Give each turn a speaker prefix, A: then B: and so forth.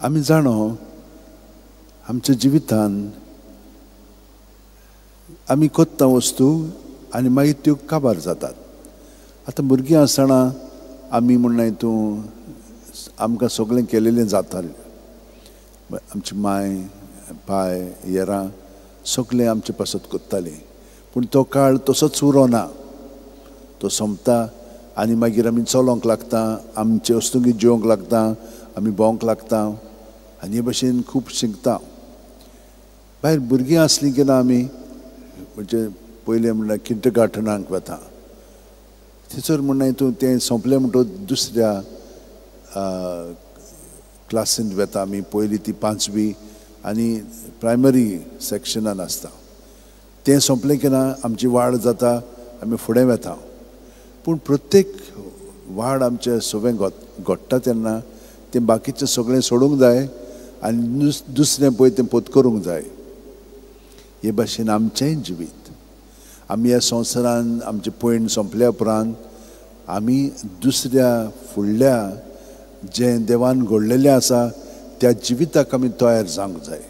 A: आमी जाणो आमच्या जिवितान आमी कोत्ता वस्तू आनी मागीर त्यो काबार जातात. आतां भुरगीं आसतना आमी म्हणनाय तूं आमकां सगळें केलेलें जातालें. आमची माय पाय येरां सगळें आमचे पासत कोत्तालीं. पूण तो काळ तसोच उरोना, तो सोंपता आनी मागीर आमी चलोंक लागता, आमचे वस्तुंकी जेवंक लागता, आमी भोंवंक लागता आनी हे भशेन खूब शिकता. भायर भुरगीं आसलीं की ना आमी म्हणजे पयलें म्हणल्यार किंडरगार्टनाक वता, थंयसर म्हणनाय तूं तें सोंपलें म्हणटकच दुसऱ्या क्लासींत वता आमी. पयली ती पांचवी आनी प्रायमरी सेक्शनान आसता. तें सोंपलें की ना आमची वाड जाता, आमी फुडें वता. पूण प्रत्येक वाड आमचे सगळें घडटा तेन्ना तें बाकीचें सगळें सोडूंक जाय आनी दुसरें पळय तें पोत करूंक जाय. हे भाशेन आमचेंय जिवीत, आमी ह्या संवसारान आमचें पयण सोंपल्या उपरांत आमी दुसऱ्या फुडल्या जें देवान घडलेलें आसा त्या जिविताक आमी तयार जावंक जाय.